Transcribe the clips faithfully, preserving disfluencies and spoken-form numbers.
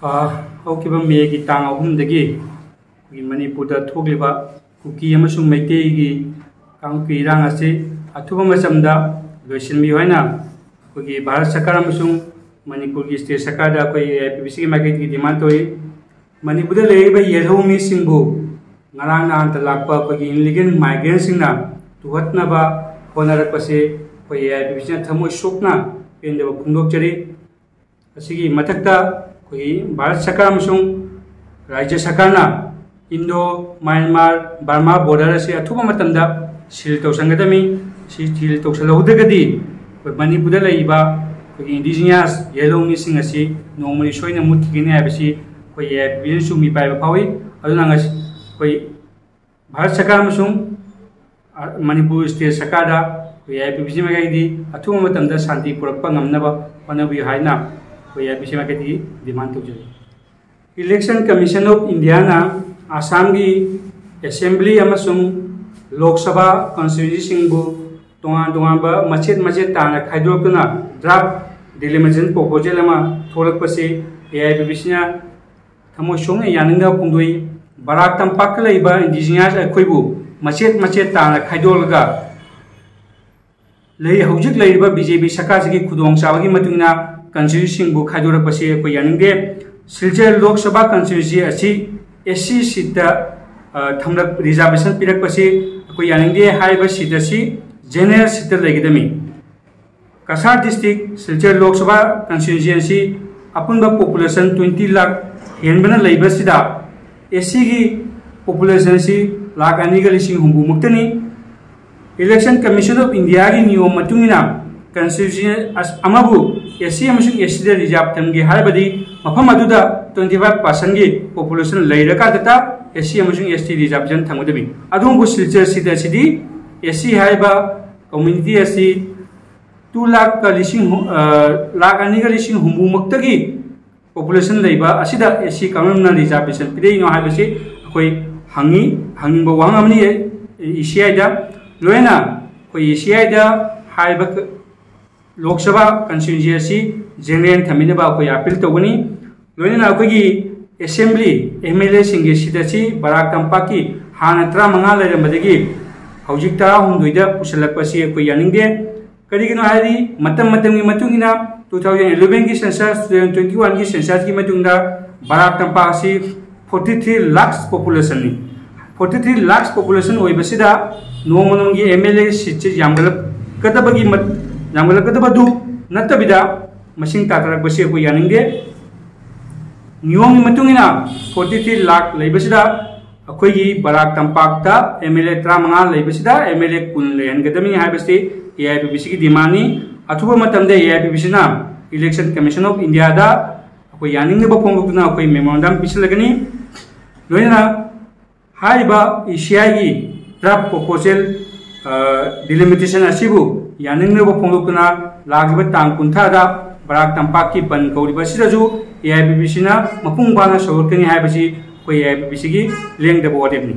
ꯍꯧꯈꯤꯕ ꯃꯦꯒꯤ ꯇꯥꯡ ꯑꯍꯨꯝꯗꯒꯤ ꯑꯩꯈꯣꯏꯒꯤ ꯃꯅꯤꯄꯨꯔꯗ ꯊꯣꯛꯂꯤꯕ ꯀꯨꯀꯤ ꯑꯃꯁꯨꯡ ꯃꯩꯇꯩꯒꯤ ꯀꯥꯡꯂꯨꯞꯀꯤ ꯏꯔꯥꯡ ꯑꯁꯤ ꯑꯊꯨꯕ ꯃꯇꯝꯗ ꯂꯣꯏꯁꯤꯟꯕꯤꯌꯨ ꯍꯥꯏꯅ ꯑꯩꯈꯣꯏꯒꯤ ꯚꯥꯔꯠ ꯁꯔꯀꯥꯔ ꯑꯃꯁꯨꯡ ꯃꯅꯤꯄꯨꯔꯒꯤ ꯁ꯭ꯇꯦꯠ ꯁꯔꯀꯥꯔꯗ ꯑꯩꯈꯣꯏ ꯑꯦ ꯑꯥꯏ ꯄꯤ ꯕꯤ ꯁꯤꯒꯤ ꯃꯥꯏꯀꯩꯗꯒꯤ ꯗꯤꯃꯥꯟ ꯇꯧꯏ꯫ ꯃꯅꯤꯄꯨꯔꯗ ꯂꯩꯔꯤꯕ ꯌꯦꯜꯍꯧ ꯃꯤꯁꯤꯡꯕꯨ ꯉꯔꯥꯡ ꯅꯍꯥꯟꯇ ꯂꯥꯛꯄ ꯑꯩꯈꯣꯏꯒꯤ ꯏꯟꯂꯤꯒꯦꯜ ꯃꯥꯏꯒ꯭ꯔꯦꯟꯁꯤꯡꯅ ꯇꯨꯍꯠꯅꯕ ꯍꯣꯠꯅꯔꯛꯄꯁꯦ ꯑꯩꯈꯣꯏ ꯑꯦ ꯑꯥꯏ ꯄꯤ ꯕꯤ ꯁꯤꯅ ꯊꯃꯣꯏ ꯁꯣꯛꯅ ꯄꯦꯟꯗꯕ ꯐꯣꯡꯗꯣꯛꯆꯔꯤ꯫ ꯑꯁꯤꯒꯤ ꯃꯊꯛꯇ ꯑꯩꯈꯣꯏꯒꯤ ꯚꯥꯔꯠ ꯁꯔꯀꯥꯔ ꯑꯃꯁꯨꯡ ꯔꯥꯖ꯭ꯌ ꯁꯔꯀꯥꯔꯅ ꯏꯟꯗꯣ ꯃ꯭ꯌꯥꯟꯃꯥꯔ ꯕꯔꯃꯥ ꯕꯣꯔꯗꯔ ꯑꯁꯤ ꯑꯊꯨꯕ ꯃꯇꯝꯗ ꯁꯤꯜ ꯇꯧꯁꯟꯒꯗꯕꯅꯤ꯫ ꯁꯤ ꯁꯤꯜ ꯇꯧꯁꯜꯍꯧꯗ꯭ꯔꯒꯗꯤ ꯑꯩꯈꯣꯏ ꯃꯅꯤꯄꯨꯔꯗ ꯂꯩꯔꯤꯕ ꯑꯩꯈꯣꯏꯒꯤ ꯏꯟꯗꯤꯖꯤꯅꯁ ꯌꯦꯜꯍꯧ ꯃꯤꯁꯤꯡ ꯑꯁꯤ ꯅꯣꯡꯃꯗꯤ ꯁꯣꯏꯗꯅ ꯃꯨꯠꯈꯤꯒꯅꯤ ꯍꯥꯏꯕꯁꯤ ꯑꯩꯈꯣꯏ ꯑꯦ ꯑꯥꯏ ꯄꯤ ꯕꯤ ꯁꯤꯅꯁꯨ ꯃꯤꯄꯥꯏꯕ ꯐꯥꯎꯏ꯫ ꯑꯗꯨꯅ ꯉꯁꯤ ꯑꯩꯈꯣꯏ ꯚꯥꯔꯠ ꯁꯔꯀꯥꯔ ꯑꯃꯁꯨꯡ ꯃꯅꯤꯄꯨꯔ ꯁ꯭ꯇꯦꯠ ꯁꯔꯀꯥꯔꯗ ꯑꯩꯈꯣꯏ A I P B C ꯃꯥꯏꯀꯩꯗꯒꯤ ꯑꯊꯨꯕ ꯃꯇꯝꯗ ꯁꯥꯟꯇꯤ ꯄꯨꯔꯛꯄ ꯉꯝꯅꯕ ꯍꯣꯠꯅꯕꯤꯌꯨ ꯍꯥꯏꯅ ꯑꯩꯈꯣꯏ A I P B C ꯃꯥꯏꯀꯩꯗꯒꯤ ꯗꯤꯃꯥꯟ ꯇꯧꯖꯔꯤ꯫ Election Commission of Indiaꯅ ꯑꯁꯥꯝꯒꯤ ꯑꯦꯁꯦꯝꯕ꯭ꯂꯤ ꯑꯃꯁꯨꯡ ꯂꯣꯛ ꯁꯚꯥ ꯀꯟꯁꯇꯤꯇ꯭ꯌꯨꯟꯁꯤꯁꯤꯡꯕꯨ ꯇꯣꯉꯥꯟ ꯇꯣꯉꯥꯟꯕ ꯃꯆꯦꯠ ꯃꯆꯦꯠ ꯇꯥꯅ ꯈꯥꯏꯗꯣꯔꯛꯇꯨꯅ ꯗ꯭ꯔꯥꯐ ꯗꯤꯂꯤꯃꯤꯇꯦꯁꯟ ꯄ꯭ꯔꯣꯄꯣꯖꯦꯜ ꯑꯃ ꯊꯣꯛꯂꯛꯄꯁꯤ ꯑꯦ ꯑꯥꯏ ꯄꯤ ꯕꯤ ꯁꯤꯅ ꯊꯃꯣꯏ ꯁꯣꯛꯅ ꯌꯥꯅꯤꯡꯗꯕ ꯐꯣꯡꯗꯣꯛꯏ꯫ ꯕꯔꯥꯛ ꯇꯝꯄꯥꯛꯇ ꯂꯩꯕ ꯏꯟꯗꯤꯖꯤꯅꯁ ꯑꯩꯈꯣꯏꯕꯨ ꯃꯆꯦꯠ ꯃꯆꯦꯠ ꯇꯥꯅ ꯈꯥꯏꯗꯣꯛꯂꯒ ꯂꯩ, ꯍꯧꯖꯤꯛ ꯂꯩꯔꯤꯕ ꯕꯤ ꯖꯦ ꯄꯤ ꯁꯔꯀꯥꯔꯁꯤꯒꯤ ꯈꯨꯗꯣꯡꯆꯥꯕꯒꯤ ꯃꯇꯨꯡ ꯏꯟꯅ ꯀꯟꯁꯇꯤꯇ꯭ꯌꯨꯟꯁꯤꯡꯕꯨ ꯈꯥꯏꯗꯣꯔꯛꯄꯁꯤ ꯑꯩꯈꯣꯏ ꯌꯥꯅꯤꯡꯗꯦ꯫ ꯁꯤꯜꯆꯔ ꯂꯣꯛ ꯁꯚꯥ ꯀꯟꯁꯇꯤꯇ꯭ꯌꯨꯟꯁꯤ ꯑꯁꯤ ꯑꯦꯁ ꯁꯤ ꯁꯤꯠꯇ, ꯑ, ꯊꯝꯂꯛ-, ꯔꯤꯖꯥꯔꯕꯦꯁꯟ ꯄꯤꯔꯛꯄꯁꯤ ꯑꯩꯈꯣꯏ ꯌꯥꯅꯤꯡꯗꯦ꯫ ꯍꯥꯏꯔꯤꯕ ꯁꯤꯠ ꯑꯁꯤ ꯖꯦꯅꯔꯦꯜ ꯁꯤꯠꯇ ꯂꯩꯒꯗꯕꯅꯤ꯫ ꯀꯁꯥꯔ ꯗꯤꯁꯇ꯭ꯔꯤꯛ, ꯁꯤꯜꯆꯔ ꯂꯣꯛ ꯁꯚꯥ ꯀꯟꯁꯇꯤꯇ꯭ꯌꯨꯟꯁꯤ ꯑꯁꯤ ꯑꯄꯨꯟꯕ ꯄꯣꯄꯨꯂꯦꯁꯟ ꯇ꯭ꯋꯦꯟꯇꯤ ꯂꯥꯈ ꯍꯦꯟꯕꯅ ꯂꯩꯕꯁꯤꯗ ꯑꯦꯁ ꯁꯤꯒꯤ ꯄꯣꯄꯨꯂꯦꯁꯟ ꯑꯁꯤ ꯂꯥꯈ ꯑꯅꯤꯒ ꯂꯤꯁꯤꯡ ꯍꯨꯝꯐꯨ ꯃꯨꯛꯇꯅꯤ꯫ Election Commission of Indiaꯒꯤ ꯅꯤꯌꯣꯝ ꯃꯇꯨꯡ ꯏꯟꯅ ꯀꯟꯁꯇꯤꯇ꯭ꯌꯨꯟꯁꯤ ꯑꯁ-, ꯑꯃꯕꯨ ꯑꯦꯁ ꯁꯤ ꯑꯃꯁꯨꯡ ꯑꯦꯁ ꯇꯤꯗ ꯔꯤꯖꯥꯔꯕ ꯊꯝꯒꯦ ꯍꯥꯏꯔꯕꯗꯤ ꯃꯐꯝ ꯑꯗꯨꯗ ꯇ꯭ꯋꯦꯟꯇꯤ ꯐꯥꯏꯚ ꯄꯥꯔꯁꯦꯟꯒꯤ ꯄꯣꯄꯨꯂꯦꯁꯟ ꯂꯩꯔꯀꯥꯟꯗꯇ ꯑꯦꯁ ꯁꯤ ꯑꯃꯁꯨꯡ ꯑꯦꯁ ꯇꯤ ꯔꯤꯖꯥꯔꯕꯦꯁꯟ ꯊꯝꯒꯗꯕꯅꯤ꯫ ꯑꯗꯨꯕꯨ ꯁꯤꯜꯆꯔ ꯁꯤꯠ ꯑꯁꯤꯗꯤ ꯑꯦꯁ ꯁꯤ ꯍꯥꯏꯔꯤꯕ ꯀꯝꯃ꯭ꯌꯨꯅꯤꯇꯤ ꯑꯁꯤ ꯇꯨ ꯂꯥꯈꯀ ꯂꯤꯁꯤꯡ ꯍꯨꯝ-, ꯑ, ꯂꯥꯈ ꯑꯅꯤꯒ ꯂꯤꯁꯤꯡ ꯍꯨꯝꯐꯨꯃꯨꯛꯇꯒꯤ ꯄꯣꯄꯨꯂꯦꯁꯟ ꯂꯩꯕ ꯑꯁꯤꯗ ꯑꯦꯁ ꯁꯤ ꯀꯔꯝꯅ ꯔꯤꯖꯥꯔꯕꯦꯁꯟ ꯄꯤꯔꯛꯏꯅꯣ ꯍꯥꯏꯕꯁꯤ ꯑꯩꯈꯣꯏ ꯍꯪꯉꯤ, ꯍꯪꯅꯤꯡꯕ ꯋꯥꯍꯪ ꯑꯃꯅꯤ꯫ ꯏ ꯁꯤ ꯑꯥꯏꯗ ꯂꯣꯏꯅ ꯑꯩꯈꯣꯏ ꯏ ꯁꯤ ꯑꯥꯏꯗ ꯍꯥꯏꯔꯤꯕ ꯂꯣꯛ ꯁꯚꯥ ꯀꯟꯁꯇꯤꯇ꯭ꯌꯨꯟꯁꯤ ꯑꯁꯤ ꯖꯦꯅꯔꯦꯜ ꯊꯝꯕꯤꯅꯕ ꯑꯩꯈꯣꯏ ꯑꯥꯄꯤꯜ ꯇꯧꯒꯅꯤ꯫ ꯂꯣꯏꯅꯅ ꯑꯩꯈꯣꯏꯒꯤ ꯑꯦꯁꯦꯝꯕ꯭ꯂꯤ ꯑꯦꯝ ꯑꯦꯜ ꯑꯦꯁꯤꯡꯒꯤ ꯁꯤꯠ ꯑꯁꯤ ꯕꯔꯥꯛ ꯇꯝꯄꯥꯛꯀꯤ ꯍꯥꯟꯅ ꯇꯔꯥꯃꯉꯥ ꯂꯩꯔꯝꯕꯗꯒꯤ ꯍꯧꯖꯤꯛ ꯇꯔꯥꯍꯨꯝꯗꯣꯏꯗ ꯄꯨꯁꯤꯜꯂꯛꯄꯁꯤ ꯑꯩꯈꯣꯏ ꯌꯥꯅꯤꯡꯗꯦ꯫ ꯀꯔꯤꯒꯤꯅꯣ ꯍꯥꯏꯔꯗꯤ ꯃꯇꯝ ꯃꯇꯝꯒꯤ ꯃꯇꯨꯡ ꯏꯟꯅ two thousand elevenꯒꯤ census, two thousand twenty oneꯒꯤ censusꯀꯤ ꯃꯇꯨꯡꯗ ꯕꯔꯥꯛ ꯇꯝꯄꯥꯛ ꯑꯁꯤ forty three lakhs populationꯅꯤ꯫ Forty three lakhs population ꯑꯣꯏꯕꯁꯤꯗ ꯅꯣꯡꯃ ꯅꯣꯡꯃꯒꯤ ꯑꯦꯝ ꯑꯦꯜ ꯑꯦ ꯁꯤꯠꯁꯤ ꯌꯥꯝꯒꯠꯂꯛꯀꯗꯕꯒꯤ ꯃꯠ- ꯌꯥꯝꯒꯠꯂꯛꯀꯗꯕꯗꯨ ꯅꯠꯇꯕꯤꯗ ꯃꯁꯤꯡ ꯇꯥꯊꯔꯛꯄꯁꯤ ꯑꯩꯈꯣꯏ ꯌꯥꯅꯤꯡꯗꯦ꯫ ꯅꯤꯌꯣꯝꯒꯤ ꯃꯇꯨꯡ ꯏꯟꯅ forty three lakh ꯂꯩꯕꯁꯤꯗ ꯑꯩꯈꯣꯏꯒꯤ ꯕꯔꯥꯛ ꯇꯝꯄꯥꯛꯇ ꯑꯦꯝ ꯑꯦꯜ ꯑꯦ ꯇꯔꯥꯃꯉꯥ ꯂꯩꯕꯁꯤꯗ ꯑꯦꯝ ꯑꯦꯜ ꯑꯦ ꯀꯨꯟ ꯂꯩꯍꯟꯒꯗꯕꯅꯤ ꯍꯥꯏꯕꯁꯤ ꯑꯦ ꯑꯥꯏ ꯄꯤ ꯄꯤ ꯁꯤꯒꯤ ꯗꯤꯃꯥꯟꯅꯤ꯫ ꯑꯊꯨꯕ ꯃꯇꯝꯗ ꯑꯦ ꯑꯥꯏ ꯄꯤ ꯄꯤ ꯁꯤꯅ Election Commission of Indiaꯗ ꯑꯩꯈꯣꯏ ꯌꯥꯅꯤꯡꯗꯕ ꯐꯣꯡꯗꯣꯛꯇꯨꯅ ꯑꯩꯈꯣꯏ ꯃꯦꯃꯣꯔꯦꯟꯗꯝ ꯄꯤꯁꯤꯜꯂꯒꯅꯤ꯫ ꯂꯣꯏꯅꯅ ꯍꯥꯏꯔꯤꯕ ꯏ ꯁꯤ ꯑꯥꯏꯒꯤ draft proposal delimitation ꯑꯁꯤꯕꯨ ꯌꯥꯅꯤꯡꯗꯕ ꯐꯣꯡꯗꯣꯛꯇꯨꯅ ꯂꯥꯛꯂꯤꯕ ꯇꯥꯡ ꯀꯨꯟꯊ꯭ꯔꯥꯗ ꯕꯔꯥꯛ ꯇꯝꯄꯥꯛꯀꯤ ꯕꯟ ꯀꯧꯔꯤꯕ ꯑꯁꯤꯗꯁꯨ ꯑꯦ ꯑꯥꯏ ꯄꯤ ꯄꯤ ꯁꯤꯅ ꯃꯄꯨꯡ ꯐꯥꯅ ꯁꯧꯒꯠꯀꯅꯤ ꯍꯥꯏꯕꯁꯤ ꯑꯩꯈꯣꯏ ꯑꯦ ꯑꯥꯏ ꯄꯤ ꯄꯤ ꯁꯤꯒꯤ ꯂꯦꯡꯗꯕ ꯋꯥꯔꯦꯞꯅꯤ꯫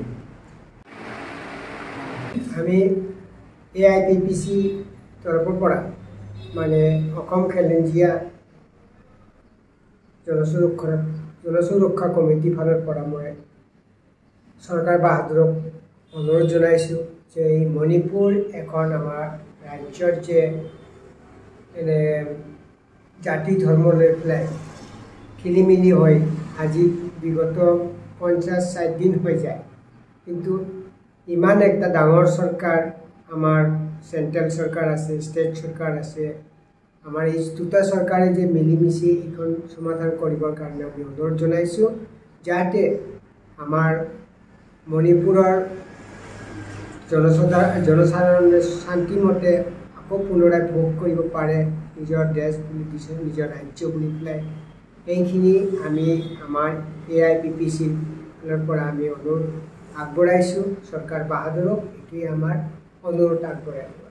আমি A I P P C তৰফৰ পৰা মানে অসম খিলঞ্জীয়া জনসুৰক্ষা জনসুৰক্ষা কমিটি ফালৰ পৰা মই চৰকাৰ বাহাদুৰক অনুৰোধ জনাইছোঁ যে এই মণিপুৰ এখন আমাৰ ৰাজ্যৰ যে এনে জাতি ধৰ্ম লৈ পেলাই খেলিমেলি হৈ আজি বিগত পঞ্চাছ ষাঠি দিন হৈ যায়, কিন্তু ইমান এটা ডাঙৰ চৰকাৰ, আমাৰ চেণ্ট্ৰেল চৰকাৰ আছে, ষ্টেট চৰকাৰ আছে, আমাৰ এই দুটা চৰকাৰে যে মিলিমিচি এইখন সমাধান কৰিবৰ কাৰণে আমি অনুৰোধ জনাইছোঁ, যাতে আমাৰ মণিপুৰৰ জনসাধাৰণ জনসাধাৰণে শান্তিমতে আকৌ পুনৰাই ভোগ কৰিব পাৰে নিজৰ দেশ বুলি দিছে, নিজৰ ৰাজ্য বুলি পেলাই। এইখিনি আমি আমাৰ এ আই পি পি চিৰ ফালৰ পৰা আমি অনুৰোধ আগবঢ়াইছোঁ চৰকাৰ বাহাদুৰক। এইটোৱেই আমাৰ অনুৰোধ আগবঢ়াইছোঁ।